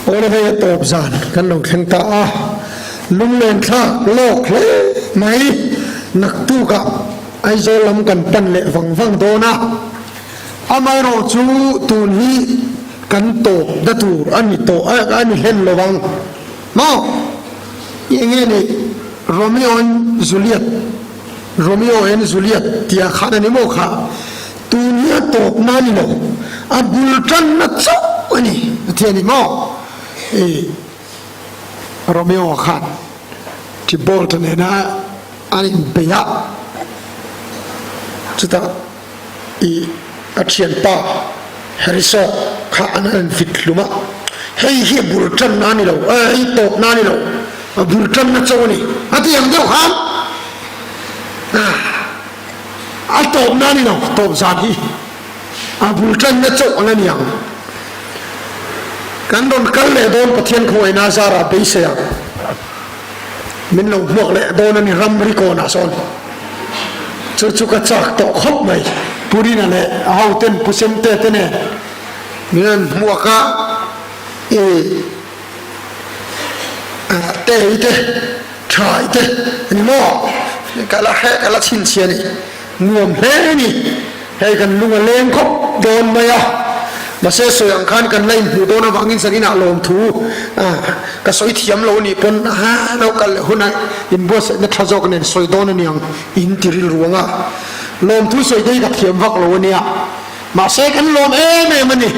Awle hei a tawp zan kan lo thleng ta a, lunglen thlak lawk hle mai. Naktukah Aizawl lam kan pan leh vang vang dawn a, amaherawh chu tun hi kan tawp na tur a ni tawh a ni hlen lo ang maw? Eng nge ni Romeo and Juliet, Romeo and Juliet tia khan a ni maw kha? Tun hi a tawpna a ni lo, a bul tanna chauh a ni a ti a ni maw? I Romeo khan Tybalt nena an inbeih a, chutah i a thianpa Harrison kha an han vit hlum a, hei hi a bul tanna a ni lo, hei tawpna a ni lo, a bul tanna chauh a ni a ti ang deuh khan. A tawpna a ni lo, tawp zan hi a bul tanna chauh ang a ni ang. Kan rawn kal leh dawn Pathian khawngaihna zarah beisei ang. Min lo hmuak leh dawn a ni ramri kawnah sawn. Chu chu ka chak tawh khawp mai. Pu Rina leh a hoten Pu Semte te nen min rawn hmuak a, i Tei te Thlai te ani maw? Ka la hre ka la chhinchhiah a ni. Nuam hle a ni. Hei kan lung a leng khawp dawn mai a. Mahse sawi ang khan kan la inhmuh dawn avangin zan inah lawmthu ka sawi thiam lo anih pawn a lo kal leh hunah inbuatsaihna tha zawk nen sawi dawn a niang in ti rilru ang a. Lawmthu sawi te hi ka thiam vak lo a nia. Mahse kan lawm em em a ni.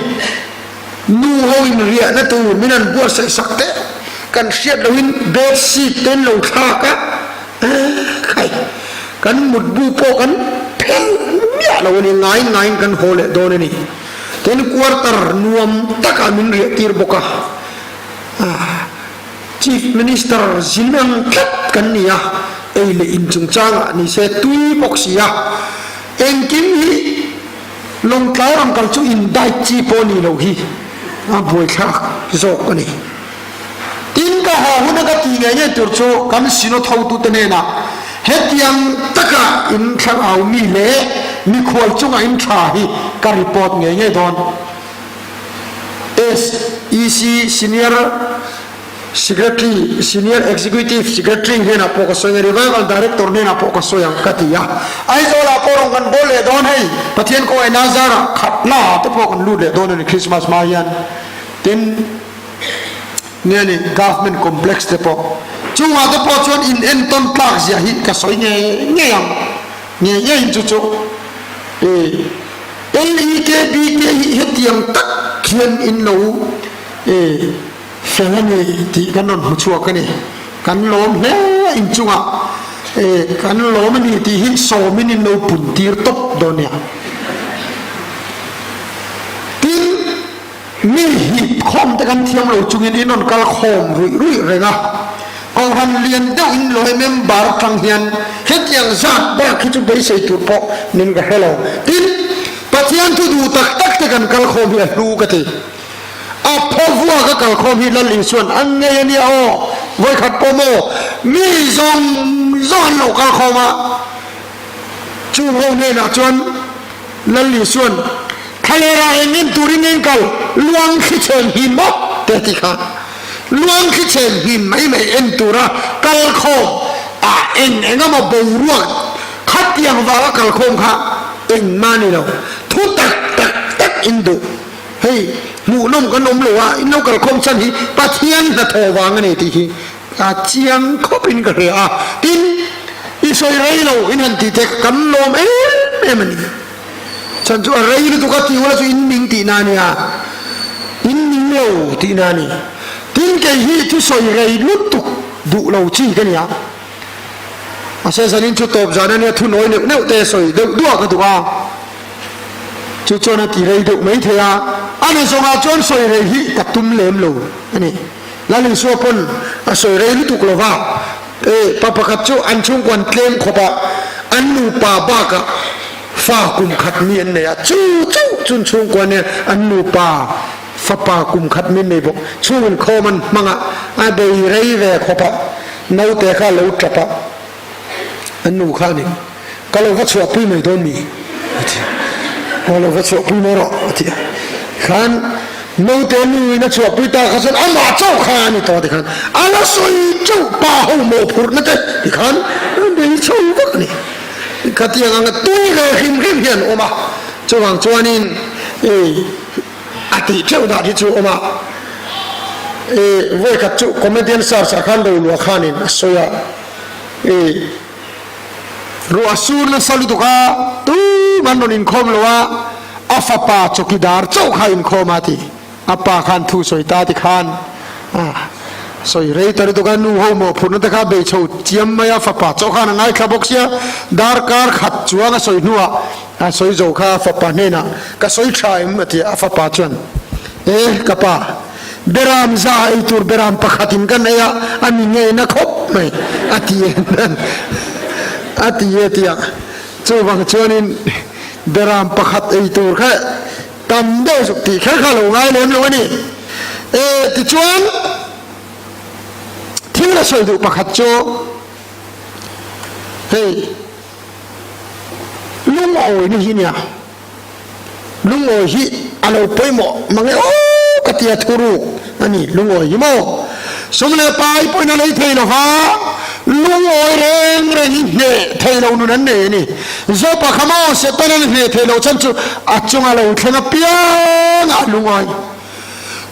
Nu ho in riahna tur min han buatsaih sak teh, kan hriat lohin bed sheet te an lo thlak a, khai kan mutbu pawh kan phel miah lo a ni, ngai ngaiin kan haw leh dawn a ni. Tin quarter nuam takah min riah tir bawk a, Chief Minister zin ang tlat kan ni a, ei leh in chungchangah ni se tui bawk si a, engkim hi Lawngtlai rawn kal chu in diet chi pawh ni lo hi a buaithlak zawk a ni. Tin ka haw huna ka tih ngei ngei tur chu kan Synod hotute hnenah hetiang taka in thlarau mi leh mikhual chunga in tha hi ka report ngei ngei dawn. SEC Senior Secretary, Senior Executive Secretary hnenah pawh ka sawi ang, Revival Director hnenah pawh ka sawi ang ka ti a. Aizawlah pawh rawn kan bawl leh dawn hei, Pathian kawngaihnaa zarah khatna te pawh kan lut leh dawn a ni Christmas hma hian. Tin, nge ni Government Complex te pawh. Chungah te pawh chuan in entawn tlak zia hi ka sawi ngei ngei ang. Ngei ngeiin chu chu e LEKBK hi hetiang tak hian in lo e. Fel a ni tih kan rawn hmu chhuak a ni. Kan lawm hle a inchungah e kan lawm a ni tih hi sawmin in lo pun tir tawp dawn nia. Tin, mi hip khawm te kan thiam lo chungin in rawn kal khawm ruih ruih reng a. Kohhran lian deuh in lawi member atang hian hetiang zat bak hi chu beisei tur pawh min ka hre lo. Tin, Pathian thu duh tak tak te kan kal khawm hi a hlu ka ti. A phawvuak a kalkhawm hi Lal Isuan an ngei a nia aw, vawikhat pawh maw mi zawng zawng an lo kalkhawm a, chu ho hnenah chuan Lal Isuan thlalera eng en turin eng kal luang thli chhen him maw te a ti kha, luang thli chhen him mai mai en tura kalkhawm a eng eng emaw boruak khatiang vanga kalkhawm kha engmah a ni lo, thu tak tak tak in duh. Hei hmuhnawm kan awm lo a, in lo kalkhawm chhan hi Pathian hnathawh vang a ni tih hi a chiang khawp in ka hria a, tin i sawi rei lo in han tih te kan lawm em em a ni. Chhan chu a rei lutuk a tih ula chu in ning tihna a nia, in ning lo tihna a ni. Tin kei hi thusawi rei lutuk duh lo chi ka ni a, mahse zanin chu tawp zan a nia thunawi neuh neuh te sawi deuh duah ka duh a. Chu chuan a ti rei deuh mai thei a, a ni zawngah chuan sawi rei hi ka tum lem lo a ni. Lal Isua pawn a sawi rei lutuk lo va, e, pa pakhat chu an chhungkaw an tlem khawp a, an nupa bakah fa kum khat mi an nei a, chu chauh chun chhungkua nen an nupa fapa kum khat mi an nei bawk. Chhung inkhawm an hmang a, a bei rei ve khawp a, naute kha a lo tap a. An nu kha a ni. Ka lo va chhuahpui mai dawn mi? A ti. Ka lo va chhuahpui mai rawh a ti a. Khan Naute nu in a chhuahpui ta kha chuan amah chauh kha a ni tawh tikhan a la sawi chauh pa ho mawhphurhna te tikhan a bei chho vak a ni. Khatiang anga tui ve hrim hrim hi an awm a, chuvang chuanin i a tih theuh dan hi chu a awm a. I vawikhat chu comedian search ah khan Roluah khanin a sawi a, i ruah sur nasa lutuk a, tumah an rawn inkhawm lo a, a fapa chawkidar chauh kha inkhawm a ti. A pa khan thu sawi ta ti khan a sawi rei ta lutuk a, nu ho mawhphurhna te kha bei chho chiam mai a, fapa chauh khan a ngaithla bawk sia, darkar khat chuang a sawi hnuah a sawi zo kha a fapa hnenah ka sawi tha em a ti a, a fapa chuan e ka pa beram za ei tur beram pakhatin kan ei a, a ni ngeina khawp mai a ti e a ti e tia chuvang chuanin beram pakhat ei tur kha Tam deuh zuk tih kher kha lo ngai lem lo a ni. E, tichuan thil a sawi duh pakhat chu hei lungawina hi nia, lungawi hi a lo pawimawh mange aw ka tia thuruk a ni, lungawi hi maw sum leh pai pawhin a lei thei lo va, lungawi reng reng hi hneh thei lo nun an nei a ni. Zopa kha maw Setanan hneh thei lo chhan chu a chunga lo thleng apiang a lungawi.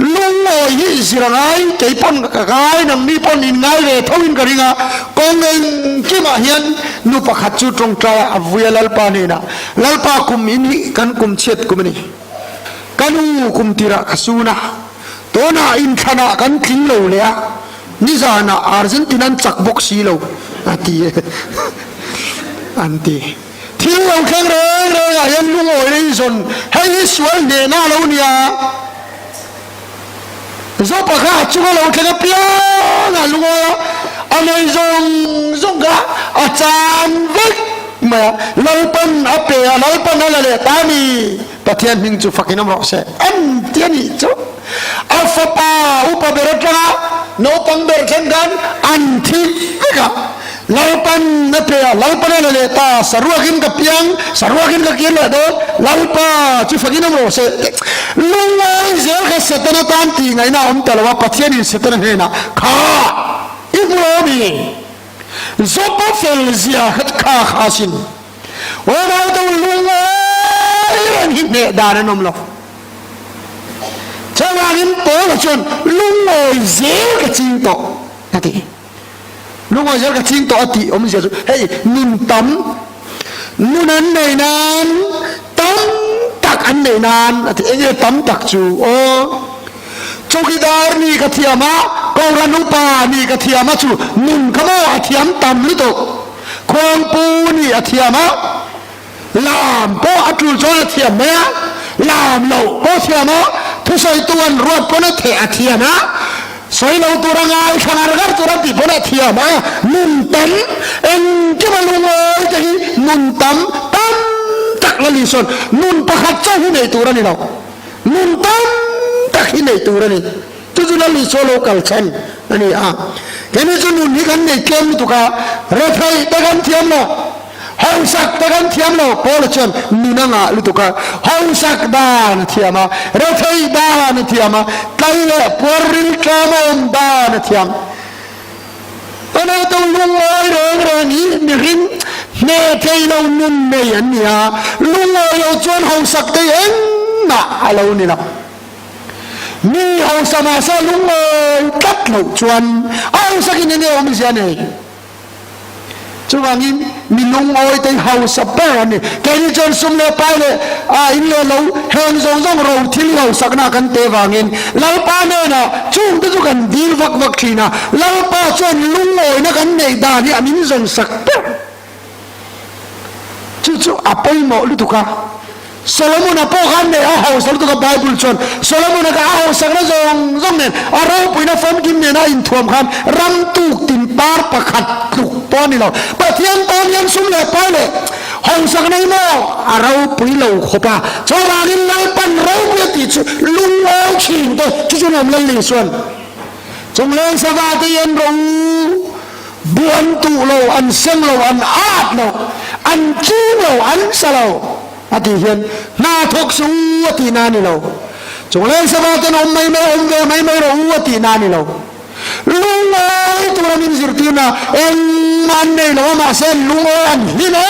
Lungawi hi zir a ngai, kei pawn ka ngai, nangni pawn in ngai ve tho in ka ring a, kawng engkimah hian nu pakhat chu tawngtai a vui a Lalpa hnenah, Lalpa kum in hi kan kum chhiat kum a ni, ka nu kum tirah ka sun a, tunah inthlanah kan tling lo leh a, Nizanah Argentina an chak bawk si lo a ti e an ti. Thil lo thleng reng reng ah hian lungawi leh inzawn hei hi sual hnehna a lo nia. Zopa kha a chunga lo thleng apiang ah lungawi a, a nei zawng zawng kha a chan vek mai a, Lalpan a pe a, Lalpan a la leh ta a ni. Pathian hming chu fakin awm rawh se an ti a nih chu. A fapa upa ber atanga naupang ber thleng khan an thi vek a, Lalpan a pe a, Lalpan a la leh ta, saruakin ka piang, saruakin ka kir leh dawn, Lalpa chu fakin awm rawh se. Lungngai zel kha Setana tan tih ngaihna a awm ta lo a, Pathianin Setana hnenah, Kha i hmu lo mi? Zawpa fel zia kha kha kha asin. Unau te u lungngai reng hi hneh dan an awm lo. Chuvangin Paula chuan lungawi zel ka ching tawh a ti. Lungawi zel ka ching tawh a tih awmzia chu hei nun tam, nun an nei nan, tam tak an nei nan a ti. Enge tam tak chu aw? Chawkidar nih ka thiam a, Kohhran upa nih ka thiam a chu nun kha maw a thiam tam lutuk. Khuangpu nih a thiam a, lam pawh a tul chuan a thiam mai a, lam loh pawh a thiam a, thusawitu an ruat pawn a theh a thiam a, sawi lo tura ngaithla ngar ngar tura tih pawn a thiam a, nun tam engkim a lungawi te hi nun tam tam tak la ni sawn nun pakhat chauh hi nei tur a ni lo, nun tam tak hi nei tur a ni. Chu chu Lal Isua lo kal chhan a ni a. Keini chu nun hi kan nei tlem lutuk a, retheih te kan thiam lo, hausak te kan thiam lo. Paula chuan nun a ngah lutuk a, hausak dan a thiam a, retheih dan a thiam a, tlai leh puar ril tlem a awm dan a thiam. A naute lungawi reng reng hi mihring hneh thei lo nun nei an ni a, lungawi lo chuan hausak te engmah a lo ni lo. Mi hausa mahse lungawi tlat loh chuan a hausakin enge awmzia nei? Chuvangin mi lungawi te hi hausa ber an ni. Keini chuan sum leh pai leh a in leh lo heng zawng zawng ro thil hi hausakna kan teh vangin Lalpa hnenah chungte chu kan dil vak vak thin a, Lalpa chuan lungawina kan neih dan hi a min zawnsak ber. Chu chu a pawimawh lutuk a. Solomon-a pawh khan nei a hausa lutuk a, Bible chuan Solomon-a kha a hausakna zawng zawng nen, a ropuina famkim nena a inthuam khan ram tuk tin par pakhat tluk pawh a ni lo. Pathian tan hian sum leh pai leh hausakna hi maw a ropui lo khawp a, chuvangin Lalpan ropui a tih chu lungawi thin te chu chu nuam Lal Isua'n Chungleng sava te hi an ro Buan tuh lo, an seng lo, an at lo, an ching lo, an sa lo a tih hian hna thawk suh u a tihna a ni lo. Chungleng sava ten awm mai mai awm ve mai mai rawh u a tihna a ni lo. Lungawi tura min zirtirna engmah an nei lo a, mahse lungawi an hlim em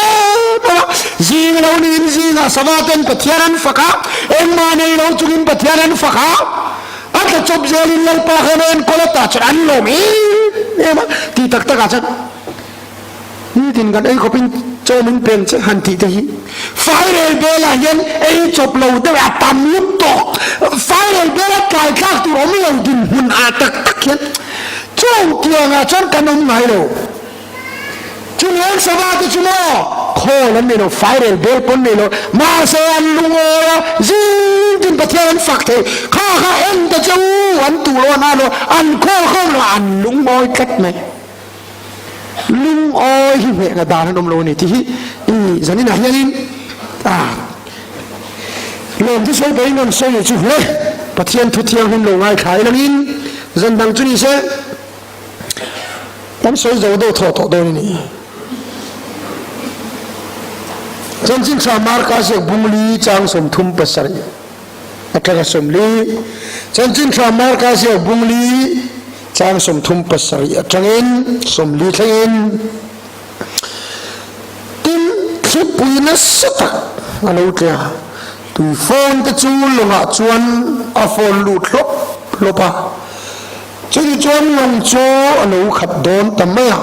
em a. Zing lo niin zingah sava ten Pathian an fak a, engmah nei lo chungin Pathian an fak a. A tla chawp zelin Lalpa khan a enkawl a, tah chuan an lawm em em a, tih tak takah chuan Nitin kan ei khawpin chaw min pen che han tih te hi fairel belah hian ei chawp lo deuh a tam lut tawk. Fairel bela tlai thlak tur awm lo dinhmun ah tak tak hian chung tiangah chuan kan awm ngai lo. Chungleng sava te chu maw khawl an nei lo, fairel bel pawn nei lo, mahse an lungawi a, zing tin Pathian an fak thei. Kha kha en ta che u, an tuh lo an a lo, an khawl khawm lo, an lungawi tlat mai. Lungawi hi hmehna dan an awm lo a ni tih hi i zaninah hianin lawm thu sawi pawhin rawn sawi leh chu hle. Pathian thu thianghlim lo ngaithla ilangin zan dang chu ni se kan sawi zo deuh thawh tawh dawn a ni. Chanchin Tha Marka ziak bungli chang 37 atanga 40 Chanchin Tha Marka ziak bungli Chang 37 atangin 40 thlengin tin thlipui nasa tak a lo tle a, tui fawn te chu lawngah chuan a fawn lut hlawp hlawp a, chumi chuan lawng chu a lo khat dawn ta mai a,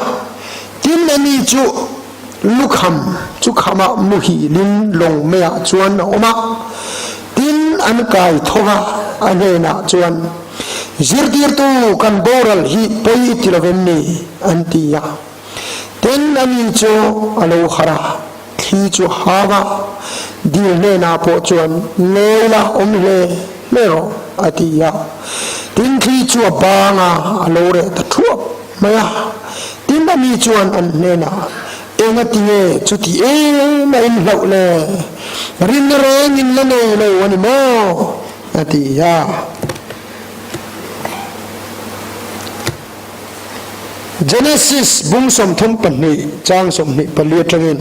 tin ani chu lukham chu khamah muhilin lawng meiah chuan a awm a, tin an kai tho va, a hnenah chuan, Zirtirtu kan boral hi pawi i ti lovem ni? an ti a. Tin ani chu a lo harh a, thli chu a hau a, dil hnenah pawh chuan, Ngawi la, awm hle hle rawh, a ti a. Tin thli chu a bang a, a lo reh ta thuap mai a. Tin ani chuan an hnenah, Engatinge chuti em a inhlauh le? Rinna reng in la nei lo a ni maw? A ti a. Genesis bung 32 chang 24 atangin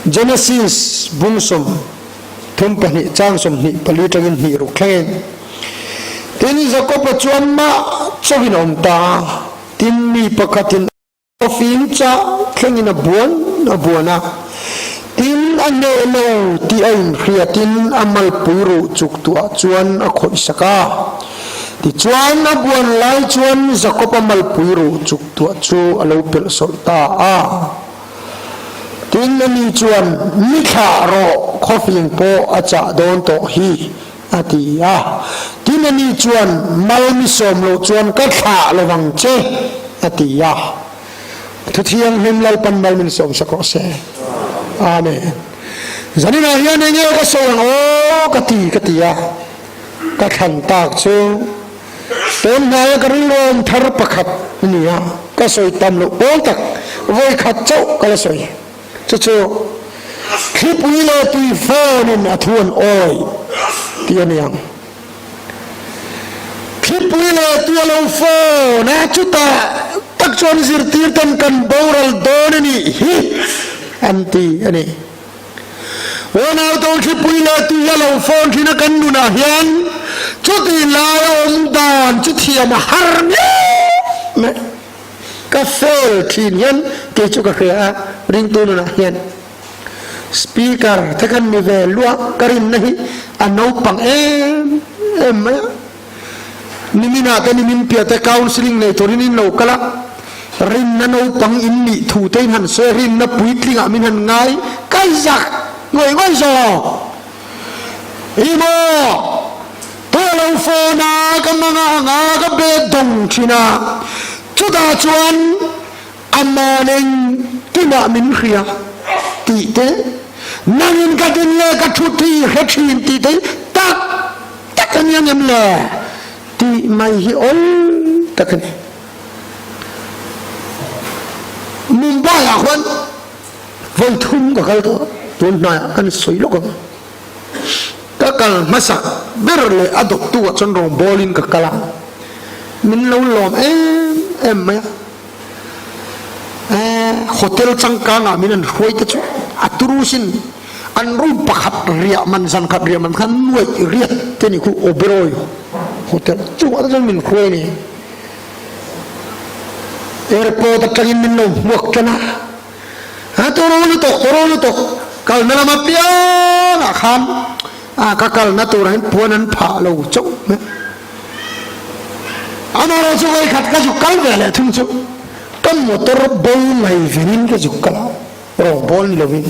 Genesis bung 32 chang 24 atangin hnih ruk thlengin Tin Jakoba chuan mah chauhin a awm ta a, tin mi pakhatin A fim chah thlengin a buan a buan a, tin a hneh lo tih a inhriatin a malpui ruh chuk tuah chuan a khawih sak a. Tichuan a buan lai chuan Jakob-a malpui ruh chuk tuah chu a lo pelh sawlh ta a. Tin ani chuan, Mi thlah rawh, khawfing pawh a chah dawn tawh hi, a ti a. Tin ani chuan, Mal mi sawm loh chuan ka thlah lo vang che, a ti a. Thu Thianghlim Lalpan mal min sawm sak rawh se. Amen. Zaninah hian eng nge ka sawi ang aw ka ti ka ti a. Ka thlan tak chu tun hnaia ka rilruawm thar pakhat a ni a, ka sawi tam loh pawl tak vawi khat chauh ka la sawi. Chu chu thlipui leh tui fawnin a thu an awi tih a ni ang. Thlipui leh tui a lo fawn a, chutah tak chuan zirtir ten kan boral dawn a nih hi an ti a ni. Unauto thlipui leh tui a lo fawn thin a kan nunah hian chutih laia awm dan chu thiam a har ngei mai. Ka fail thin hian kei chu ka hria a, ringtu nunah hian speaker te khan ni ve luah ka rinna hi a naupang em em mai a. Niminah te nimin piah te counselling nei turin in lo kal a, rinna naupang in nih thu te in han sawi a, rinna puitlingah min han ngai ka zak ngawih ngawih zawk. Ih maw? Ka lo phone a, ka hmang a ang a, ka be dawng thin a, chutah chuan ama'n engkimah min hria tih te, nangin ka din leh ka thut hi i hre thin tih te hi tak tak a ni ang em le tih mai hi awl tak a ni. Mumbai-ah khuan vawi thum ka kal tawh a, tun hnaiah kan sawi lawk ang. Ka kal hmasak ber leh a dawttu ah chuan rawngbawlin ka kal a, min lo lawm em em mai a. Hotel changkang ah min han hruai te chu a turu sin. An room pakhat riah man zan khat riah man khan nuaih riat te ni khu Oberoi Hotel chungah te chuan min hruai a ni. Airport atangin min lo hmuak tan a, a turu lutuk turu lutuk kalna lama piangah khan a ka kalna turah hian puan an phah lo chauh mai. Amaherawh chu vawikhat ka zuk kal ve leh thung chu ka motor bo mai venin ka zuk kal a, rawngbawl ni lovin.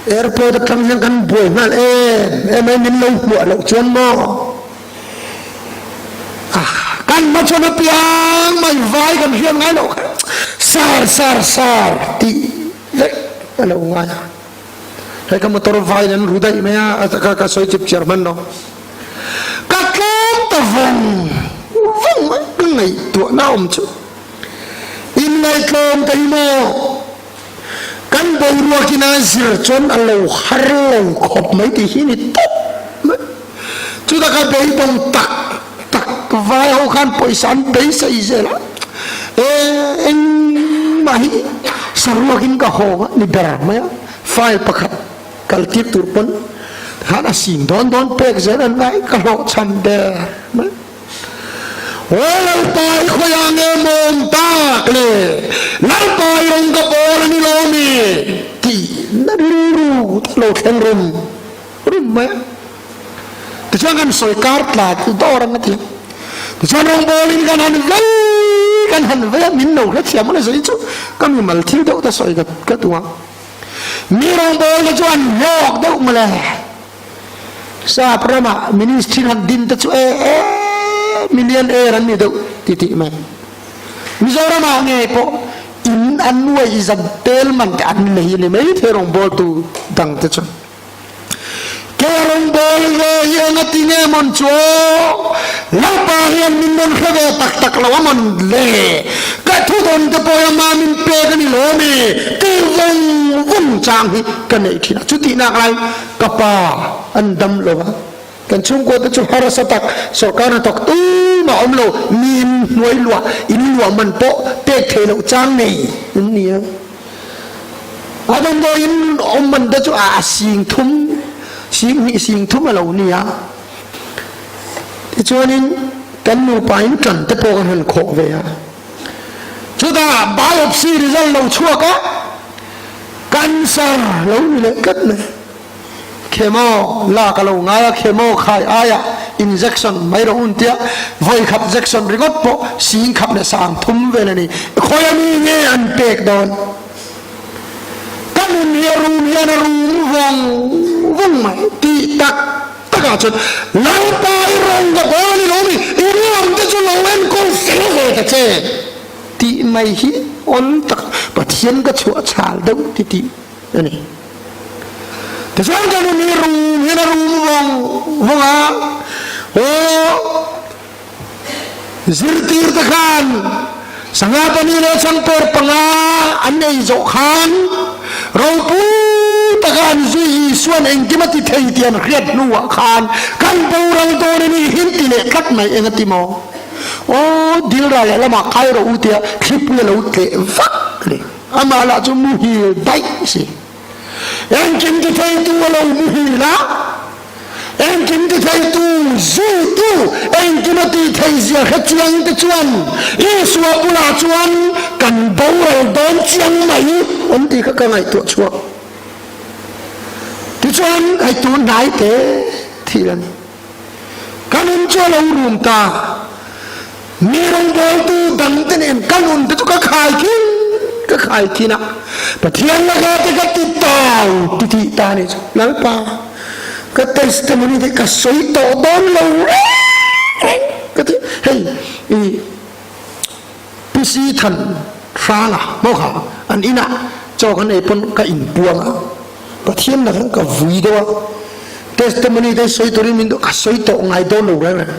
Airport atang hian kan buai nghal em em ai min lo hmuah loh chuan maw ah kan hma chuan apiang mai vai kan hriat ngai loh kha sar sar sar tih vek a lo ngai a hei ka motor vai in an ru daih mai a ka ka sawi chip chiar hman lo ka tlawm ta vawng vawng mai ka ngaihtuahna awm chu inngaihtlawm ka hi maw Kan boruakin a zir chuan a lo har lo khawp mai tih hi ni tawp mai. Chutah ka beidawng tak tak vai ho khan pawisa an beisei zel a, e engmah hi saruakin ka haw a ni ber mai a, file pakhat kal tir tur pawn khan a sing dawn dawn pek zel an ngai ka hlawhchham ber mai. Aw Lalpa i khawiah nge mawm tak le? Lalpa i rawn ka pawl a ni lo mi? Tih na rilru te lo thleng rum rum mai a. Tichuan kan sawi kar tla chu dawr ang a ti a. Tichuan rawngbawlin kan han vei kan han vei a, min lo hrethiam a ni sawi chu ka mimal thil deuh te sawi ka duh a. Mi rawngbawlte chu an hlawk deuh mawle. Sap ramah ministry han din te chu e e million air an ni deuh ti tih mai. Mizoramah ngei pawh in an nuai zat tel man te an lei a ni mai thei rawngbawltu dang te chuan. Ke rawngbâwl ve hi eng a ti nge mawn chu aw? Lalpa hian min rawn hre ve tak tak lo a mawn le? Ka thudawn te pawh hi ama min pek a ni lo ami? Tih vawng vawng chang hi ka neih thin a. Chutihnak lai Ka pa an dam lo a, kan chhungkua te chu harsa tak, sorkar hnathawk tumah awm lo, mi in hnuai luah, in luah man pawh pek thei loh chang nei an ni a. A damdawi in awm man te chu a sing thum, sing hnih sing thum a lo ni a. Tichuanin kan nupa in ṭan te pawh kan han khawh ve a. Chutah biopsy result lo chhuak a. Cancer lo ni leh tlat mai. Chemo lak a lo ngai a, chemo khai aia injection mai rawh un tia vawi khat jection ringawt pawh sing khat leh sang thum vel a ni. Khawi a mi nge an pek dawn? Ka nun hi a rum hian a rum vawng vawng mai tih tak takah chuan Lalpa i rawn ka bawl a ni lo mi, i ruang te chu lo enkawl fel ve ta che. Tih mai hi awl tak Pathian ka chhuah chhal deuh ti tih a ni. Tichuan ka nun hi rum hian a rum vawng vawng a, aw zirtir te khan sangha pahnih leh changper panga an ei zawh khan ropui taka an zui Isuan engkim a ti thei tih an hriat hnuah khan kan boral dawn a nih hin ti leh tlat mai eng a ti maw? Aw dil ral leh lamah kai rawh u tia thlipui a lo tleh vak a ni. Amah lah chu muhil daih si. Engkim ti theitu a lo muhil a, engkim ti theitu zuitu engkim a tih theih zia hre chiang te chuan Isua bulah chuan kan boral dawn chiang mai an tih kha ka ngaihtuah chhuak. Tichuan hei tun hnai te thil a ni. Ka nun chu a lo rum ta. Mi rawngbawltu dangte nen ka nun te chu ka khai khin ka khai khin a. Pathian laka te ka ti tau ti tih ta ni chu. Lalpa, ka testimony te ka sawi tawh dawn lo reng reng ka ti. Hei i Pu Si Than Hranga maw kha an inah chaw kan ei pawn ka inpuang a, Pathian lakah ka vui deuh a, testimony te sawi turin min duh, ka sawi tawh ngai dawn lo reng reng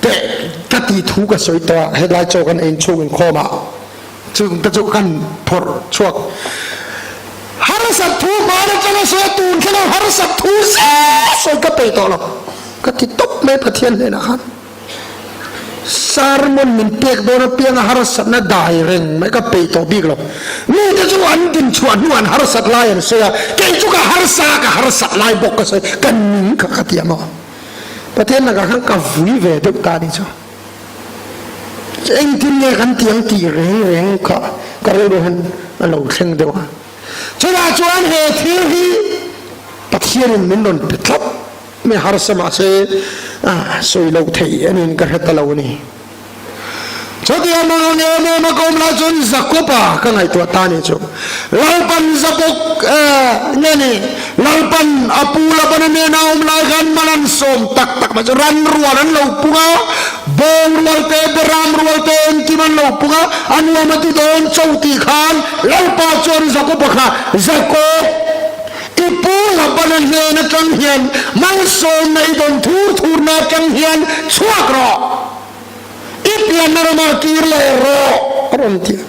te ka tih thu ka sawi tawh a, hetlai chaw kan ei chhung inkhawm ah chung te chu kan phawrh chhuak harsat thu hmaan atanga sawi a tun thlenga harsat thu zel sawi ka peih tawh lo ka ti tawp mai Pathian hnenah khan. Sermon min pek dawn apianga harsatna dai reng mai ka peih tawh bik lo. Mite chu an din chhuah hnu an harsat lai an sawi a, kei chu ka harsa ka harsat lai bawk ka sawi, ka ning kha ka ti a maw. Pathian lakah khan ka vui ve deuh ta a nih chu. Engtin nge kan ti ang tih reng reng kha ka rilru hian a lo thleng deuh a. Chutah chuan he thil hi Pathianin min rawn pe tlat mai harsa mahse sawi loh theih a niin ka hre ta lo a ni. Chutia mang ang em em a ka awm lai chuan Jakoba ka ngaihtuah ta nih chu. Lalpan Zabok nge ni Lalpan a pu Labana nena a awm lai khan man an sawm tak tak mai chu ran rual an lo pung a, bawng rual te, beram rual te engkim an lo pung a, a nuam a ti dawn cho tih khan Lalpa chuan Jakoba kha Jakob i pu Labana hnen atang hian malsawmna i dawn thur thurna atang hian chhuak rawh. I pianna ramah kir leh rawh a rawn ti a,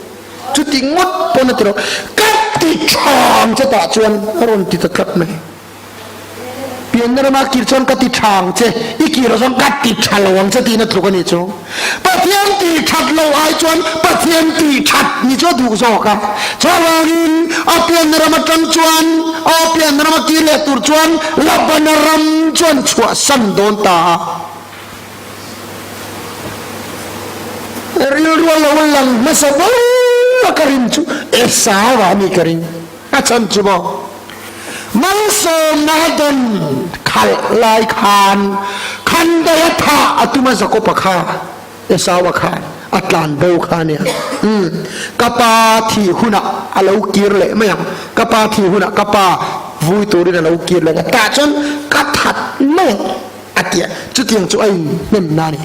chuti ngawt pawn a ti lo, ka ti thang che tah chuan a rawn ti ta tlat mai. Pianna ramah kir chuan ka ti thang che, i kir ah chuan ka ti tha lo ang che tiin a tluk a nih chu. Pathian ti that lo ai chuan Pathian ti that ni chu a duh zawk a, chuvangin a pianna ram atang chuan a pianna rama kir leh tur chuan Labana ram chuan chhuahsan dawn ta a. Rilru a lo lang hmasa ber a ka rin chu Esau a ni ka ring. A chhan chu maw? Malsawmna a dawn khalh lai khan khandaih a thah a tum a Jakob-a kha Esau-a khan a tlan bo kha a nia. Umm, ka pa thih hunah a lo kir leh mai ang. Ka pa thih hunah ka pa vui turin a lo kir leh ang. Tah chuan ka that mai ang. A ti a, chutiang chu a inhnemna a ni.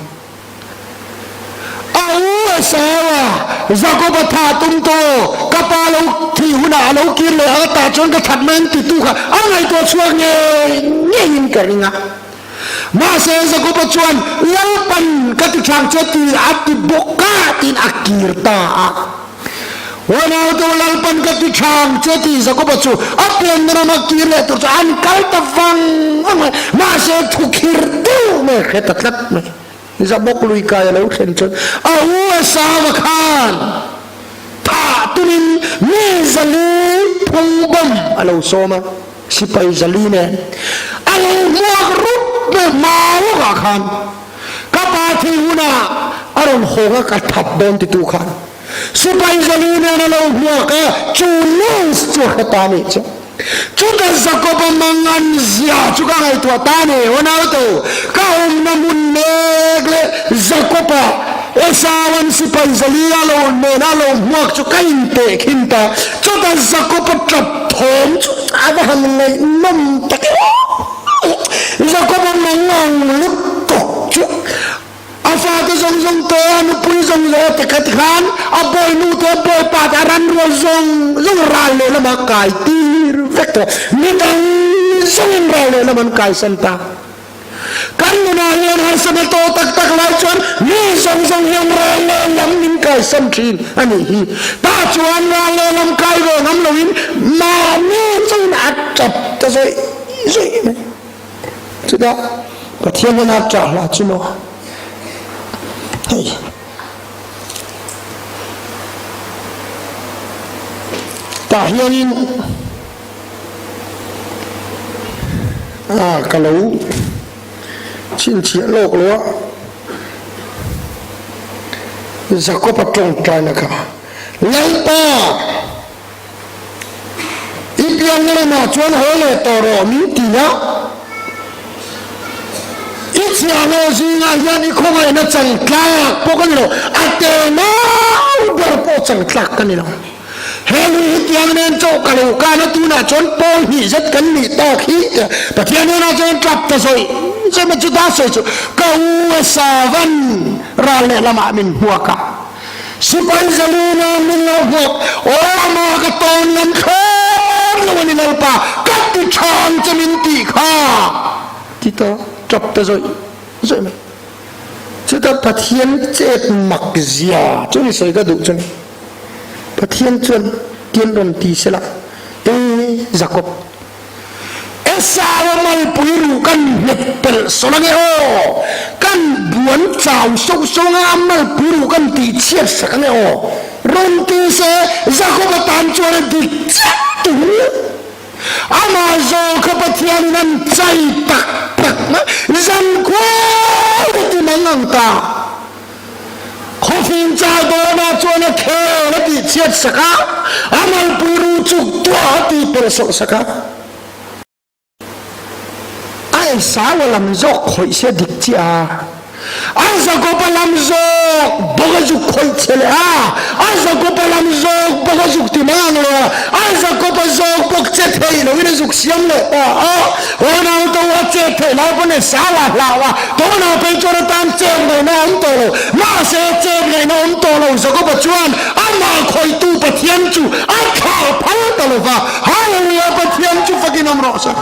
A u Esau-a Jakob-a thah tum tawh, ka pa lo thih hunah a lo kir leh ang a tah chuan ka that mai ang titu kha a ngaihtuah chhuak ngei ngeiin ka ring a. Mahse Jakob-a chuan, Lalpan ka ti thlang che tih a ti bawk a tiin a kir ta a. Uanaute u Lalpan ka ti thang che tih Jakoba chu a pianna rama kir leh tur chu an kal ta vang vang mai. Mahse thu khir deuh mai a hre ta tlat mai. Zabawk lui kai a lo thlen chuan a u Esauva khan thah tumin mi zali phungbawm a lo sawm a, sipai zali nen a lo hmuak rup mai hma lawkah khan ka pa thih hunah a rawn hawng a ka that dawn titu khan Sipai zali nen a lo hmuak a, chu news chu a hre ta nih chu. Chuta Jakob-a mangan zia chu ka ngaihtuah ta ni, aw nauto, ka awmna hmun mek leh Jakob-a Esau-a'n sipai zali a lo nen a lo hmuak chu ka inteh khin ta. Chuta Jakob-a tap thawm chu a va han ngaihnawm tak e aw! Jakob-a mangang lutuk chu A fate zawng zawng te, a nupui zawng zawng te kha tikhan a bawinu te, a bawipa te, a ran rual zawng zawng ral lehlam a kai tir vek tawh. Midang zawngin ral lehlam an kaisan ta. Kan nunah hian harsatna tawh tak tak lai chuan mi zawng zawng hian ral lehlam min kaisan thin a nih hi. Tah chuan ral lehlam kai ve ngam loin mahni chauhin a tap ta zawih zawih mai. Chutah Pathian hian a ṭah hlah chu maw? Hei. Tah hianin a ka lo chhinchhiah lawk lo a, Jakob-a ṭawngṭaina kha, Lalpa! I pianna lamah chuan haw leh tawh rawh min ti a, i chhiahhlawh zingah hian i khawngaihna chang tlak pawh ka ni lo, a tenau ber pawh chang tlak ka ni lo. He lui hi tiang nen chauh ka lo kan a, tunah chuan pawl hnih zet kan nih tawk hi tia Pathian hnenah chuan tap ta zawih zawih mai chuta sawi chu ka u Esavan ral lehlamah min hmuak a. Sipai zalina min lo hmuak, Aw amah ka tawn ngam thlawm lo a ni Lalpa, ka ti thang che min tih kha ti ta tap ta zawih zawih mai. Chutah Pathian chet mak zia chu ni sawi ka duh chu ni. Pathian chuan tian rawn ti sela, E Jakob, Esau-a malpui ruh kan nghet pelh sawlh ange aw, kan. buan chau sauh sauh anga a malpui ruh kan tih chhiat sak ange aw. Rawn ti se Jakob-a tan chuan a dik chiah tur. Amah zawk kha Pathianin an chai tak tak mai. Zankhual ka ti mang ang ta. Khawfing chai dawnah chuan a khel a tih chhiat sak a, a malpui ruh chuk tuah a tih pelh sawh sak a. A Esau-a lam zawk khawih se dik chiah a, a Jakob-a lam zawk bawk a zuk khawih che leh a, a Jakob-a lam zawk bawk a zuk ti mai ang leh a, a Jakob-a zawk bawk che theih loin a zuk siam leh ta a. Ronaldo a chet theih lai pawn Esau-a hlau a, tunah phei chuan a tan chet ngaihna a awm tawh lo. Mahse, chet ngaihna awm tawh lo Jakob-a chuan amah khawihtu Pathian chu a thlah phal ta lo va. Hallelujah Pathian chu fakin awm rawh se.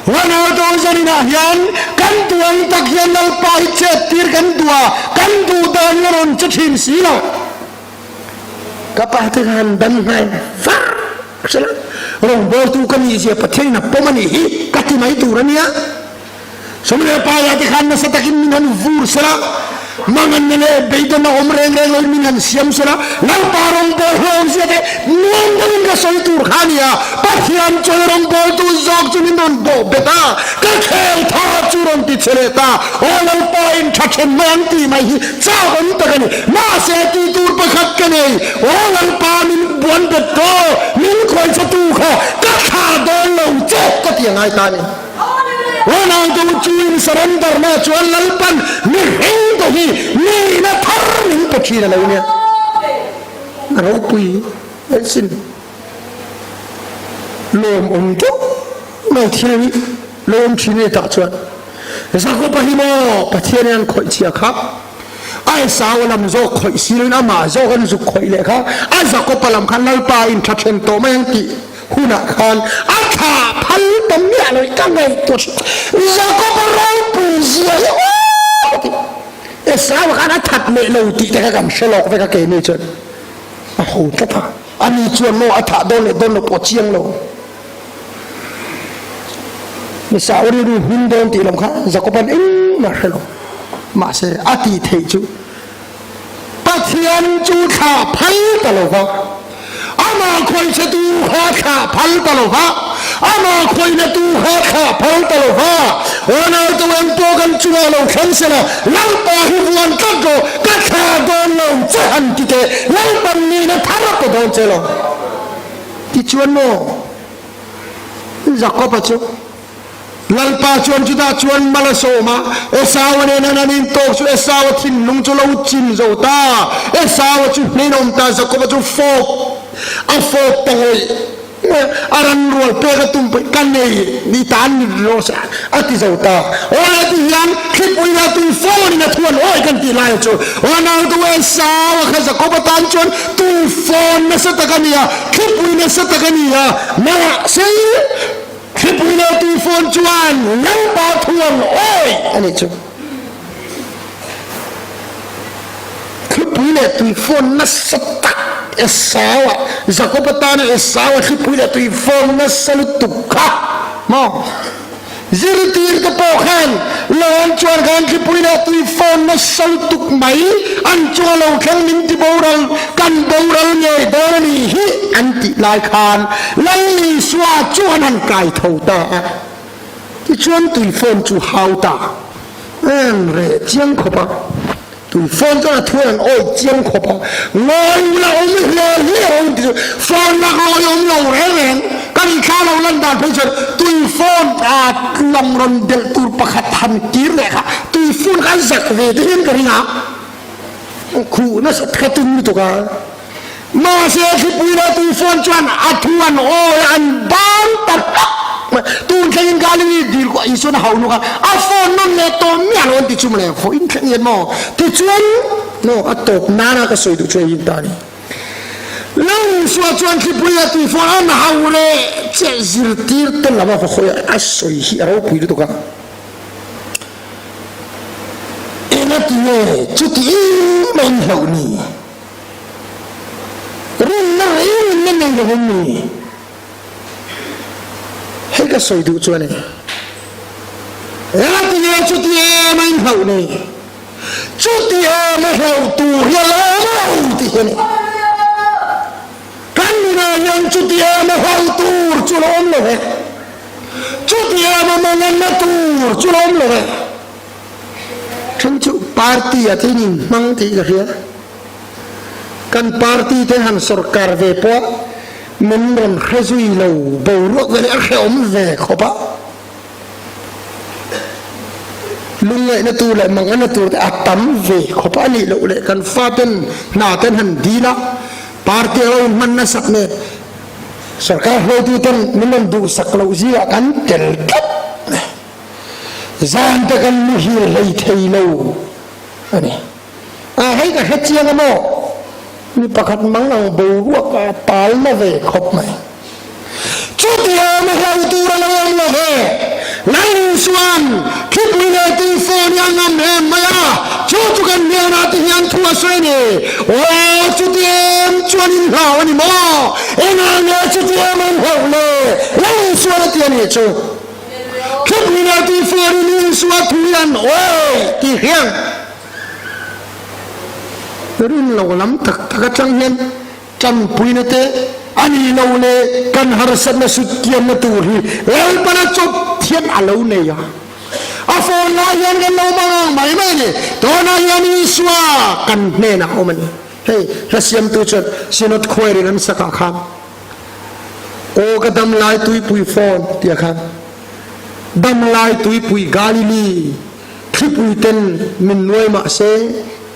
Ronaldo zaninah hian kan duh ang tak hian Lalpa hi chet tir kan duh a, kan duh dan la rawn che thin si lo. Ka pa te khan dam nghal var sela, rawngbawltu ka nih zia Pathianin a pawm a nih hi ka ti mai tur a nia. Sawmleh Paia te khan nasa takin min han vur sela, manganna leh beidawnna awm reng reng loin min han siam sela, Lalpa rawngbâwl hlawm zia te nuam deuhin ka sawi tur kha a ni a, Pathian chawi rawngbâwltu zawk chu min rawn bawh bet a, ka khel thar chu rawn ti che leh ta, Aw Lalpa in tha then mai ang tih mai hi chak awm tak a ni, mahse tih tur pakhat ka nei, Aw Lalpa min buan bet tawh, min khawichhetu kha ka thlah dawn lo che ka ti a ngai ta a ni. Ronaldo chu in surrender na chuan Lalpan mihring te hi nihna thar min pe thin a lo nia. A ropui asin. Lawmawm deuh mai thil hi lawm thin a ni tah chuan. Jakob-a hi maw Pathian in an khawih chhia kha a Esau-a lam zawk khawih si loin amah zawk an zuk khawih leh kha a Jakob-a lam khan Lalpa in tha then tawh mai ang tih Hunah khan a thlah phal ta miah lo i ka ngaihtuah hrim. Jakob-a ropui zia hi aw ka ti. Esau-a khan a that leh lo tih te kha kan hre lawk vek a keini chuan a ho tlat a. Ani chuan maw a thah dawn leh dawn lo pawh a chiang lo. Esau rilru hmin dawn tih lam kha Jakob-a'n engmah hre lo. Mahse a tih theih chu Pathian chu thlah phal ta lo va, amah khawichhetu kha thlah phal ta lo va, amah khawinatu kha thlah phal ta lo va. Ronaldo eng pawh kan chungah lo thleng se la, Lalpa hi vuan tlat rawh, ka thlah dawn lo che han ti teh, Lalpan nihna thar a pe dawn che lo. Tichuan maw Jakob-a chu Lalpa chuan chutah chuan mal a sawm a, Esau-a nen an han intawk chu Esau-a thinlung chu lo chim zo ta. Esau-a chu hninawm ta, Jakob-a chu fawp a fawp ta ngawih ngawih a, a ran rual pek a tum pawhin ka nei ni ta an ni rawh se a ti zo ta. Aw le ti hian thlipui leh tui fawnin a thuan awi kan tih lai chu Ronaldo Esau-a kha Jakob-a tan chuan tui fawn nasa tak a ni a, thlipui nasa tak a ni a, mahse, Thlipui leh tuifawn chuan Lalpa thu an awi a nih chu. Thlipui leh tuifawn nasa tak Esau-a, Jakob-a tana Esau-a thlipui leh tuifawn nasa lutuk kha maw? Zirtirte pawh khan Lawng chuan khan thlipui leh tuifawn nasa lutuk mai an chunga lo thleng min ti boral, kan boral ngei dawn a nih hi an tih lai khan Lal Isua chu an han kai tho ta a, tichuan tuifawn chu hau ta em reh chiang khawp a, tuifawn chuan a thu an awi chiang khawp a, ngawi la awm hle hle a awm ti chu phone lak lawi awm lo reng reng, kan inthla lo lan dan phei chuan tuifawn lawng rawn delh tur pakhat han kir leh kha tuifawn kha an zak ve te hian ka ring a, khuh nasa kha tum lutuk a. Mahse thlipui leh tuifawn chuan a thu an awi a, an ban ta hlak mai. Tun thlengin Galilee dil kawh Isuan a hauh nuk a, a phone nawn leh tawh miah lo an ti chu mawle, vawiin thleng hian maw? Tichuan, maw a tawp nana ka sawi duh chu hei hi ta a ni. Lo Isua chuan thlipui leh tuifawn an hauh leh chiah zirtir te lam a va hawi a, a sawi hi a ropui lutuk a. Engatinge chuti em a inhlauh ni? Rinna reng in la nei lo em ni? Hei ka sawi duh chu a ni. Engatinge chuti em a inhlauh ni? Chutia na hlauh tur hi a lo awm lo tih hi a ni. Kan nunah hian chutia na hlauh tur chu a lo awm lo e. Chutia na manganna tur chu a lo awm lo e. Then chu party ah te in inhmang tih ka hria. Kan party te han sorkar ve pawh min rawn hre zui lo boruak ve leh a hrehawm ve khawp a. Lungngaihna tur leh manganna tur te a tam ve khawp a, a nih loh leh kan faten hna ten han dil a, party a lo inhman nasat nen sorkar hruaitu ten min rawn duhsak loh zingah kan tel tlat mai. Zan te kan muhil hlei thei lo a ni. A hei ka hre chiang a maw? Mi pakhat mang ang boruak a tal na ve khawp mai. Chutiang a hlau tur a lo awm lo ve. Lal Isua'n thupui leh tui phone hi a ngam em mai a, chu chu kan hnenah te hian thu a sawi a ni. Aw chutiang chuan in hlau a ni maw? Engah nge chutiang an hlauh le? Lal Isua'n a ti a nih chu. Thupui leh tui phone in Isua thu hi an awi tih hian Rin lo lam tak tak atang hian tanpuina te a ni lo leh kan harsatna sutkiamna tur hi Lalpana chawp thian a lo nei a. A phone lai hian kan lo hmang ang mai mai a ni. Tunah hian Isua kan hnenah a awm a ni. Hei hla siamtu chuan Synod Choir in an sakah khan Aw ka dam lai tuipui phone tih ah khan Dam lai tuipui Galilee Thlipui ten min nuai mah se,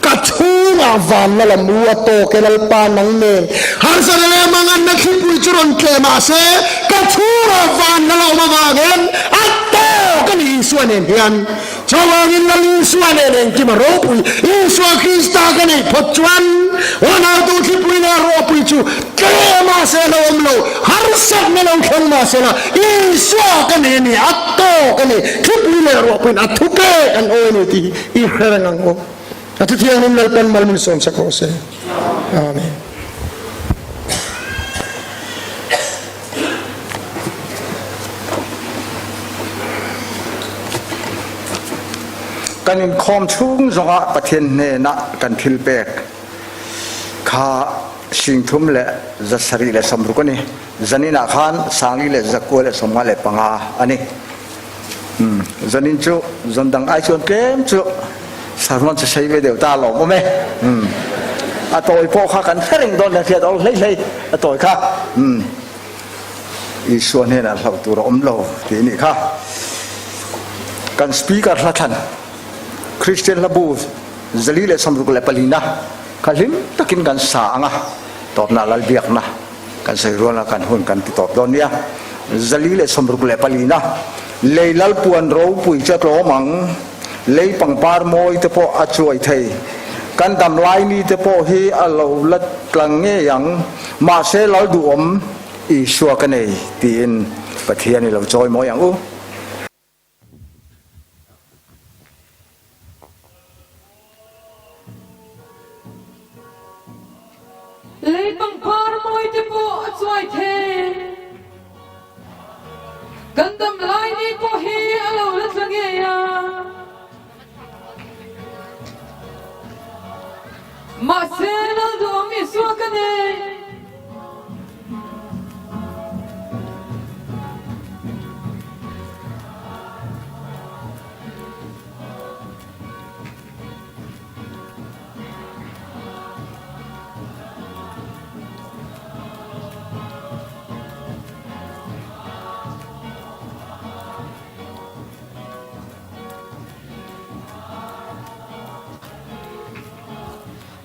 ka chhungah vanna la mu a tawk e Lalpa nang nen. Harsatna leh manganna thlipui chu rawn tleh mah se, ka chhungah vanna la awm avangin a tawk a ni Isua nen hian. Chuvangin Lal Isua nen engkim a ropui, Isua Krista ka neih phawt chuan unautu thlipui leh ropui chu Tlem a se lo awm lo, harsatna lo thleng mah se la, Isua ka nei a ni, a tawk a ni, thupui leh ruahpuiin a thu pek an awi a ni tih hi i hre reng ang u. A thu thianghlim Lalpan mal min sawmsak rawh se. Amen. Kan inkhawm chhung zawngah Pathian hnenah kan thil pek kha 37 60 a ni. Zanin ah khan 4,195 a ni. Zanin chu zan dang ai chuan tlem chu sermon chu sei ve deuh ta lawm awm e. A tawi pawh kha kan hre reng dawn le hriat awl hlei hlei a tawi kha. Isua hnenah hlauh tur a awm lo tih a nih kha. Kan speaker hla thlan Kristian hlabu 464 na kha hlim takin kan sa ang a, tawpna Lalbiakna kan sawi ruala kan hun kan ti tawp dawn nia. 464 na lei Lalpuan ropui chu a tlawm ang, lei pangpar mawi te pawh a chuai thei, kan dam lai ni te pawh hi a lo la tlang ngei ang, mahse Lalduhawm Isua ka nei tiin Pathian i lo chawi mawi ang u. Lei pangpar mawi te pawh a chuai thei. Kan dam lai ni pawh hi a lo la tla ngei a. Mahse Lalduhawm Isua ka nei.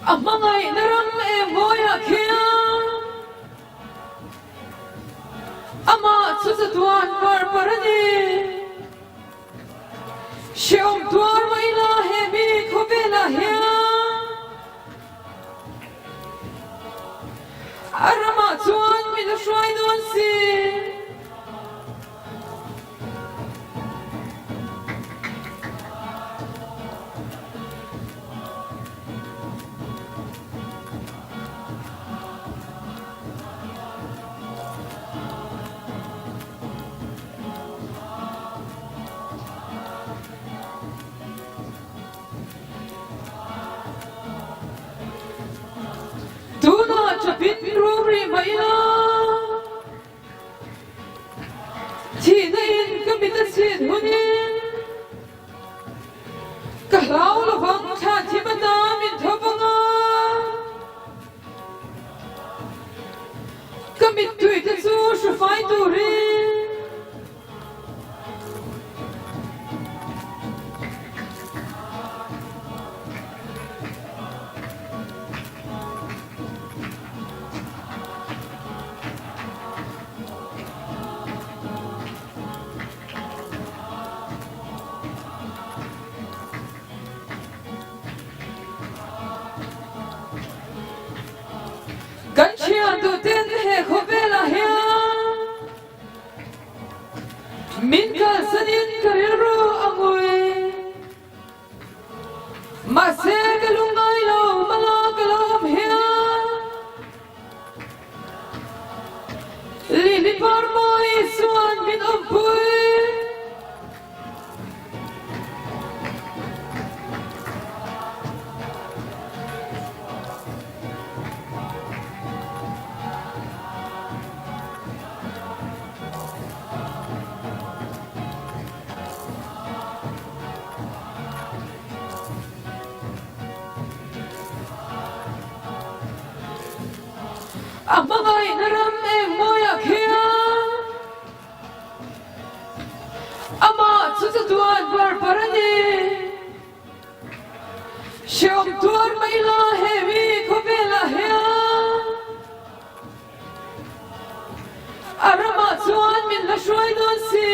A hmangaihna ram eng mawiah khian amah chu chatuan par par a ni. Hrehawm tuar mah ila he mi khawvelah hian a ramah chuan min la hruai dawn si. Tapin rum rih mah ila. Thihna in ka mit a chhin hunin ka hlau lovang thlan thim ata min thawp anga ka mittui te chu hrufai turin. Kan thian duhten he khawvelah hian min kalsanin ka rilru a ngui. Mahse ka lungngai lo mala ka lo awm hian Lili par mawi chuan min awmpui. A hmangaihna ram eng mawiah khian amah chu chatuan bar bar a ni. Hreawm tuar mai la he mi khawvelah hian. A ramah chuan min la hruai dawn si.